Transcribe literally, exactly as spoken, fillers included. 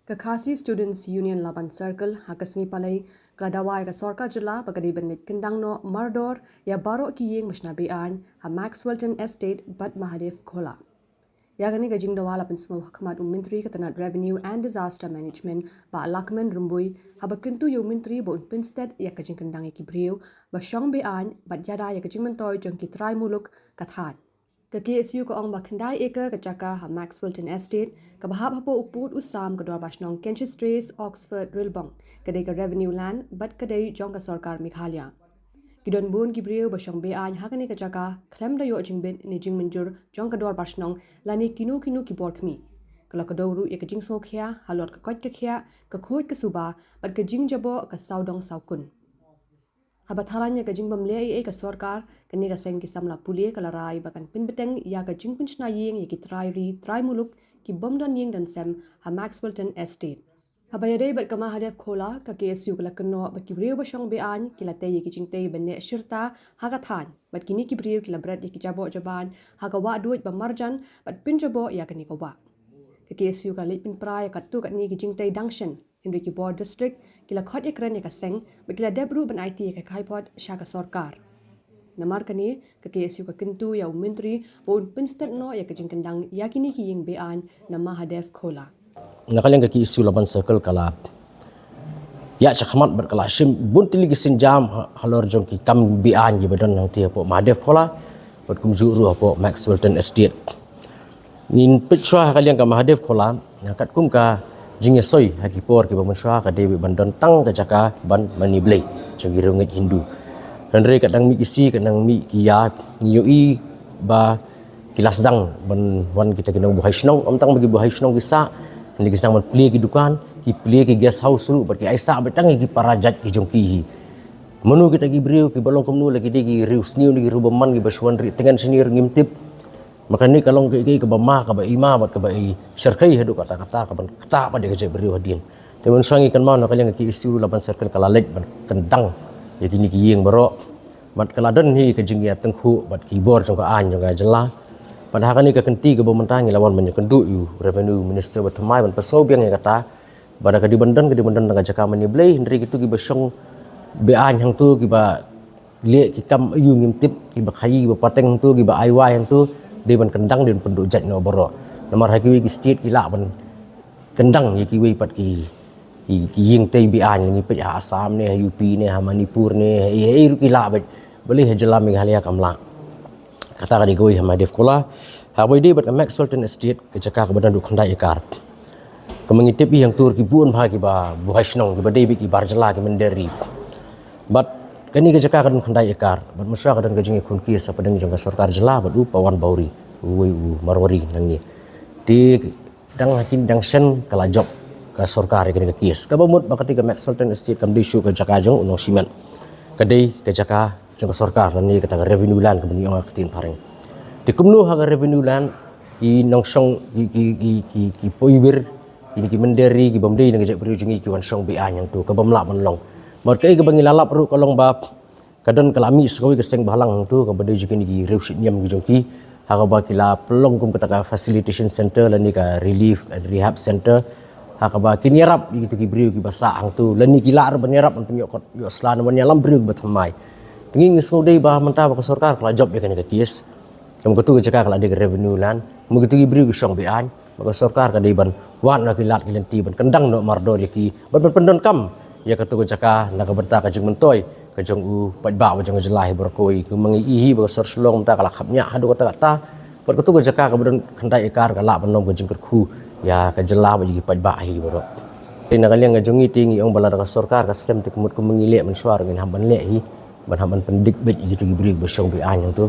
Ka Khasi Students Union Laban Circle ha ka sngi Palei ka la dawa ïa ka sorkar jylla ba ka dei ban leit kyndang noh mardor ïa baroh ki ïing ba shna be-aiñ ha Maxwellton Estate bad Mahadev Khola. Ïa kane ka jingdawa la pynsngew ha khmat u Myntri ka tnat Revenue and Disaster Management, Bah Lahkmen Rymbui, haba kyntu ïa u Myntri ba un pynsted ïa ka jingkyndang ïa ki briew ba shong be-aiñ bad ïada ïa ka jingmyntoi jong ki trai muluk ka thaiñ. Ka K S U ka ong ba khyndai acre ka jaka ha Maxwellton Estate, kaba hap hapoh u pud u sam ka Dorbar Shnong Cansias Terrace, Oxford, Rilbong, ka dei ka revenue land bad ka dei jong ka sorkar Meghalaya. Ki don bun ki briew ba shong be-aiñ ha kane ka jaka khlem da ïoh jingbit ne jingmynjur jong ka Dorbar Shnong lane kino kino ki bor khmih. Ka la kdew ruh ïa ka jingsngewkhia halor ka koit ka khiah, ka khuid ka suba bad ka jingjaboh ka sawdong sawkun. Haba tharai ïa ka jingbym leh ei ei ka sorkar, kane ka seng ki samla pule ka la rai ba kan pynbteng ïa ka jingpynshna ïing ïa ki trai ri trai muluk ki bym don ïing don sem ha Maxwellton Estate. Haba ïadei bad ka Mahadev Khola, ka K S U ka la kynnoh ba ki briew ba shong be-aiñ ki la tei ïa ki jingtei ban neh shirta ha ka thaiñ, bad kine ki briew ki la bret ïa ki jaboh jabaiñ ha ka wah duid ba marjan bad pynjaboh ïa kane ka wah. Ka K S U ka la leit pynpra ïa katto katne ki jingtei dang shen, hynrei ki bor district ki la khot ïakren ïa ka seng bad ki la dep ruh ban aiti ïa ka kaiphod sha ka sorkar. Namar kane, ka K S U ka kyntu ïa u Myntri ba un pynsted noh ïa ka jingkyndang ïa kine ki ïing be-aiñ na Mahadev Khola. Na ka liang ka K S U Laban Circle ka la ïaid shakhmat bad ka la shim bun tylli ki sienjam ha-, halor jong ki kam be-aiñ kiba don hangtei hapoh Mahadev Khola bad kumjuh ruh hapoh Maxwellton Estate. Ngin peit shuwa ha ka liang ka Mahadev Khola, katkum ka jingïasoi ha ki por kiba mynshuwa ka dei ban don tang ka jaka ban mane blei jong ki riewngeit Hindu. Hynrei ka dang mih ki sngi, ka dang mih ki ïa, ngi ïohi ba ki la sdang ban wan kita ki nongbuhai shnong, ym tang ba ki buhai shnong ki sah, hynrei ki sdang ban plie ki dukan, ki plie ki guest house ruh bad ki aisah beit tang ïa ki para jait ki jong ki hi. Mano kita ki briew kiba long kumno, la ki dei ki riewsniew ne ki riewbymman kiba shu wan rieh tyngen shane ngim tip. Ma kane ka long kaei kaei kaba ma, kaba i ma bad kaba i shyrkhei haduh katta katta, kaban ktah pat ïa ka jaitbynriew hadien. Te mynshuwa ngi kynmaw na ka liang ka K S U Laban Circle ka la leit ban kyndang ïa kine ki ïing baroh. Bad ka la don hi ka jingïatyngkhuh bad ki bor jong ka aiñ jong ka jylla. Bad ha kane ka kynti kaba mynta ngi la wan ban ïakynduh ïa u Revenue Minister ba thymmai ban pynsngew biang ïa kata. Ba da ka dei ban don, ka dei ban don tang ka jaka mane blei, hynrei kito kiba shong be-aiñ hangto, kiba leh ki kam aïu ngim tip, kiba khaïi, kiba pateng hangto, kiba ai wai hangto, dei ban kyndang, dei ban pynduh jait noh baroh. Namar ha kiwei ki state ki lah ban kyndang ïa kiwei pat ki, ki, ki ïing tei be-aiñ, ngi peit ha Assam ne, ha U P ne, ha Manipur ne, ha ei ha ei ruh ki lah beit. Balei ha jylla Meghalaya kam lah. Kata ka dei kawei ha Mahadev Khola. Haba ïadei bad ka Maxwellton Estate, ka jaka kaba don haduh khyndai acre. Kaba ngi tip hi hangto ki bun bha kiba buhai shnong, kiba dei beit ki bar jylla, ki mynder ri. Bad kane ka jaka ka don khyndai acre, bad mynshuwa ka don ka jingïakhun kiew hapdeng jong ka sorkar jylla bad u Pawan Bawri, uwei u Marwari nangne. Te dang ha kine dang shen ka la jop ka sorkar ïa kane ka case. Kaba mut ba kata ka Maxwellton Estate kam dei shuh ka jaka jong u Nongshimet. Ka dei ka jaka jong ka sorkar lane kata ka revenue land kaba ngi ong ha ka ktien phareng. Te kumno ha ka revenue land ki nongshong, ki, ki, ki, ki, ki poiwir, kine ki mynder ri, ki bym dei na ka jaitbynriew jong ngi ki wan shong be-aiñ hangto, ka bym lah ban long. Bad kaei kaba ngi la lap ruh ka long ba ka don, ka la mih sa kawei ka seng bhalang hangto kaba dei jong kine ki riewshitñiam ki jong ki, ha kaba ki la pynlong kum kata ka facilitation center lane ka relief and rehab center, ha kaba kin ïarap ïa kito ki briew kiba sah hangto, lane ki lah ruh ban ïarap ban pynïoh kot ïoh sla ne ban ïalam briew kiba thymmai. Te ngi, ngi sngew dei ba mynta ba ka sorkar ka la jop ïa kane ka case. Kum katu ka jaka ka la dei ka revenue land, ma kito ki briew ki shong be-aiñ, ma ka sorkar ka dei ban wad noh ki lad ki lynti ban kyndang noh mardor ïa ki, ban, ban pyndonkam ïa katu ka jaka na ka bynta ka jingmyntoi ka jong u paidbah, ba jong ka jylla hi baroh kawei. Kumba ngi i hi ba ka sor Shillong mynta ka la khapngiah haduh katta katta. Bad katu ka jaka kaba don khyndai acre ka lah ban long ka jingkyrkhu ïa ka jylla bad ïa ki paidbah hi baroh. Te na ka liang ka jong ngi te ngi ong ba lada ka sorkar ka slem te ka mut kumba ngi leh mynshuwa ruh ngin hap ban leh hi, ban hap ban pyndik beit ïa kito ki briew ba shong be-aiñ hangto.